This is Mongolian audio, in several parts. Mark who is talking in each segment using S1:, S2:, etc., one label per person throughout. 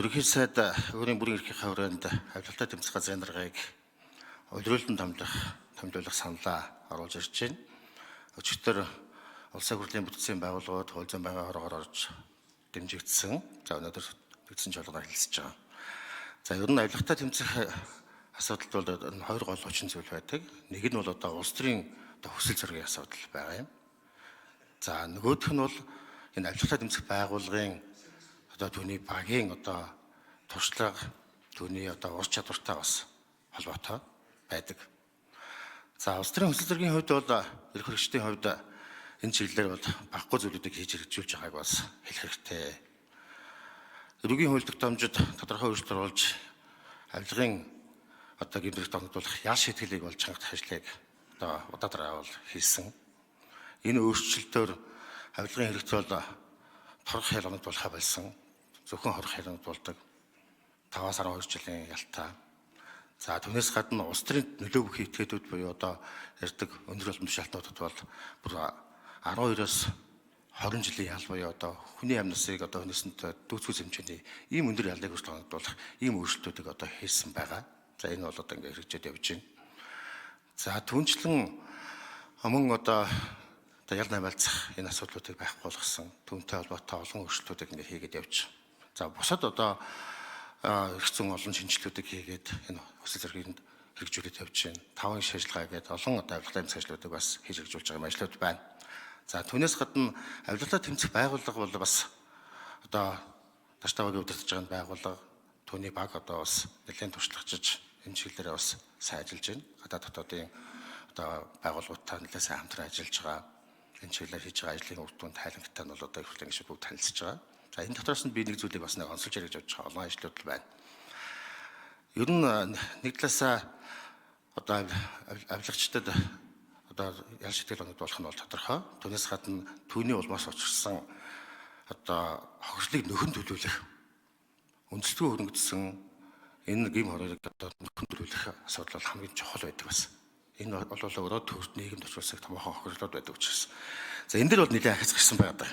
S1: Ерөнхий сайд өөрийн бүрэн эрхийнхээ хүрээнд авилгалтай тэмцэх газрын даргаыг улируулан томилох саналаа оруулж ирж байна. Өчигдөр улсын хурлын бүтцийн байгууллагууд хууль зүйн байнгын хоргоор орж дэмжигдсэн. За, өнөөдөр нэгдсэн чуулганаар хэлэлцэж байгаа. За, ер нь авилгатай тэмцэх асуудалд бол энэ хоёр гол хүчин зүйл байдаг. Нэг нь бол одоо улс төрийн одоо хүсэл зоригийн асуудал байгаа юм. За, нөгөөх нь бол энэ авилгатай тэмцэх байгууллагын одоо түүний багийн одоо туршлага, түүний одоо ур чадвартай бас холбоотой байдаг. За, улс төрийн хүсэл зоригийн хувьд бол эрх хэрэгчдийн хувьд энэ чиглэлээр бол баггүй зүйлүүдийг хийж хэрэгжүүлж байгааг бас хэлэх хэрэгтэй. Эрүүгийн хууль тогтоомжид тодорхой өөрчлөлт оруулж авилгын одоо гэмтрэх доногдуулах ял шитгэлийг бол чангах ажлыг одоо удаа дараа бол хийсэн. Энэ өөрчлөлтөөр авилгын хэрэгт бол торох ял оногдуулахаа болсон. Зөвхөн хорох ял оногдуулдаг. 5-аас 12 жилийн ялтай. За, түүнээс гадна улс төрийн нөлөө бүхий этгээдүүд буюу одоо ярьдаг өндөр албан тушаалтнуудад бол бүр 12-оос 20 жилийн ял буюу одоо хүний амнасыг одоо хүнээсэнд дүүцхүүс хэмжээний ийм өндөр ялыг хүртэл оногдуулах ийм өөрчлөлтүүдийг одоо хийсэн байгаа. За, энэ бол одоо ингээ хэрэгжээд явж байна. За, түнчлэн мөн одоо ял намайлцах энэ асуудлуудыг байхгүй болгосон. Түүнтэй холбоотой олон өөрчлөлтүүдийг ингээ хийгээд явж байгаа. За, бусад одоо эрх зүйн олон шинжилгээнүүдийг хийгээд энэ хүсэл зоригийг хэрэгжүүлээд явж байна. Таван шажилгаа гэдэг олон одоо авилгалын ажлуудыг бас хийж хэрэгжүүлж байгаа юм ажлууд байна. За, түүнээс гадна авилгалаа тэмцэх байгууллага бол бас одоо Таштавагийн удирдах байгаа байгууллага, түүний баг одоо бас нэлээд туршлагачж энэ чиглэлээр бас сайн ажиллаж байна. Гадаад дотоодын одоо байгууллагуудтай нэлээд сайн хамтран ажиллаж байгаа. Энэ чиглэлээр хийж байгаа ажлын үр дүн тайлангтай нь бол одоо их хурлын гишүүд бүгд танилцж байгаа. За, энэ дотроос нь би нэг зүйлийг бас нэг онцолж ярих гэж бодож байгаа олон ажлууд л байна. Ер нь нэг талаасаа одоо авилгачдад одоо ял шитгэл оногдуулах нь бол тодорхой. Түүнээс гадна түүний улмаас учирсан одоо хохирлыг нөхөн төлөвлөх, үндэслэгүй хөрөнгөдсөн энэ гэм хорыг одоо нөхөн төлөвлөх асуудал бол хамгийн чухал байдаг бас. Энэ бол өөрөө төрд нийгэмд очруулсан томоохон хохирлууд байдаг учраас. За, энэ дэр бол нэлээд ахиц гарсан байгаа даа.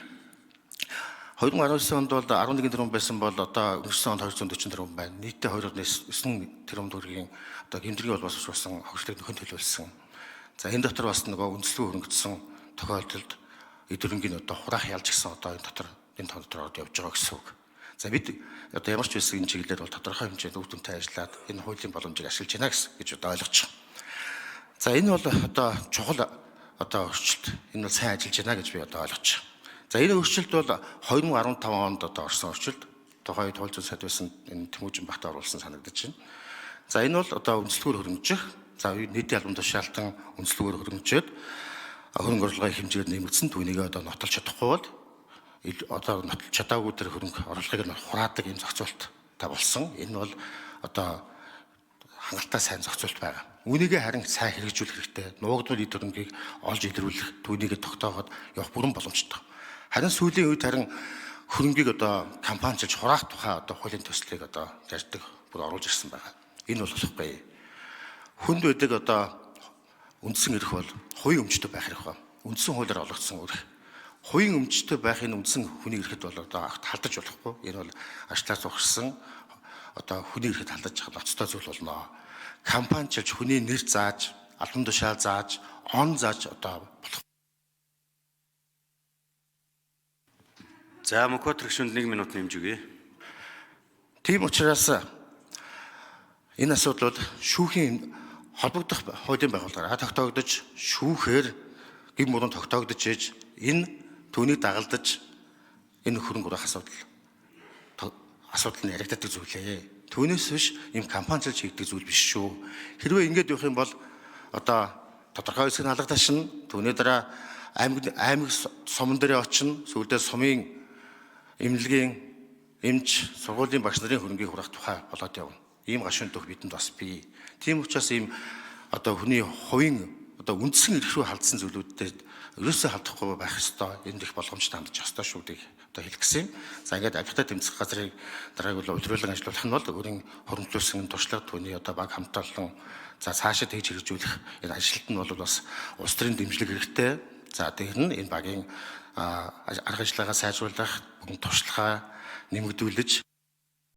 S1: 2019 онд бол 11 тэрбум байсан бол одоо өнгөрсөн онд 240 тэрбум байна. Нийтдээ 2.9 тэрбум төгрөгийн одоо гэмтрийн улмаас учруулсан хохирлыг нөхөн төлөвлөсөн. За, энэ дотор бас нөгөө үндэслэгүй хөрөнгөдсөн тохиолдолд эд хөрөнгийн одоо хураах ялж гисэн одоо энэ дотор энэ тон дотор ороод явж байгаа гэсэн үг. За, бид одоо ямар ч байсан энэ чиглэлээр бол тодорхой хэмжээнд үр дүнтэй ажиллаад энэ хуулийн боломжийг ашиглаж байна гэж одоо ойлгож байгаа. За, энэ бол одоо чухал одоо өөрчлөлт. Энэ бол сайн ажиллаж байна гэж би одоо ойлгож байгаа. За, энэ өөрчлөлт бол 2015 онд одоо орсон өөрчлөлт. Тухайн үед хууль зүйн сайд байсан энэ Тэмүүжин Бат оруулсан санагдаж байна. За, энэ бол одоо үндэслэгээр хөрөнгөжих. За, нийтийн албан тушаалтан үндэслэгээр хөрөнгөжөөд хөрөнгө оруулалтын хэмжээгээр нэмэгдсэн, түүнийг одоо нотолж чадахгүй бол одоо нотолж чадаагүй тэр хөрөнгө оруулалтыг нь хураадаг юм зохицуулт та болсон. Энэ бол одоо хангалттай сайн зохицуулт байгаа. Үүнийгээ харин сайн хэрэгжүүлэх хэрэгтэй. Нуугдмал эд хөрөнгийг олж илрүүлэх, түүнийгээ тогтооход явах бүрэн боломжтой. Харин сүүлийн үед харин хөрөнгийг одоо компаничилж хураах тухай одоо хуулийн төслийг одоо ярьдаг, бүр оруулж ирсэн байгаа. Энэ бол болохгүй. Хүнд байдаг одоо үндсэн эрх бол хувийн өмчтэй байх эрх ба. Үндсэн хуулиар олгогдсон эрх. Хувийн өмчтэй байх энэ үндсэн хүний эрхэд бол одоо халдаж болохгүй. Энэ бол ажлаас зогссон одоо хүний эрхэд халдаж байгаа ноцтой зүйл болно. Компаничилж хүний нэр зааж, албан тушаал зааж, он зааж одоо болох.
S2: За, Мөнхбаатар гишүүнд 1 минут нэмж өгье.
S1: Тийм учраас энэ асуудал бол шүүхийн холбогдох хуулийн байгууллагаараа тогтоогдож, шүүхээр гэм мөрөн тогтоогдож ээж энэ түүнийг дагалдаж энэ хөрөнгө оруулах асуудал нь яригддаг зүйлээ. Түүнээс биш ийм компаничилж хийгдэг зүйл биш шүү. Хэрвээ ингэж явах юм бол одоо тодорхой хэсэг нь халагдашна. Түүний дараа аймаг суман дээрээ очино. Сүүлдээ сумын эмнэлгийн эмч, сургуулийн багш нарын хөрөнгийг хураах тухай болоод явна. Ийм гашуун төх бидэнд бас бий. Тийм учраас ийм одоо хүний хувийн одоо үндсэн эрх рүү халдсан зүйлүүдэд ерөөсөө халдахгүй байх ёстой. Энд их боломжтой хандж ёстой шүү гэдгийг одоо хэлэх гэсэн юм. За, ингээд авилгатай тэмцэх газрыг дарааг бол улируулан ажиллуулах нь бол өөрийн хуримтлуулсан туршлага, түүний одоо баг хамт олон, за, цаашаа тэгж хэрэгжүүлэх энэ ажилт нь бол бас улс төрийн дэмжлэг хэрэгтэй. За, тэр нь энэ багийн арга ажиллагаа сайжруулах, туршлагаа нэмэгдүүлж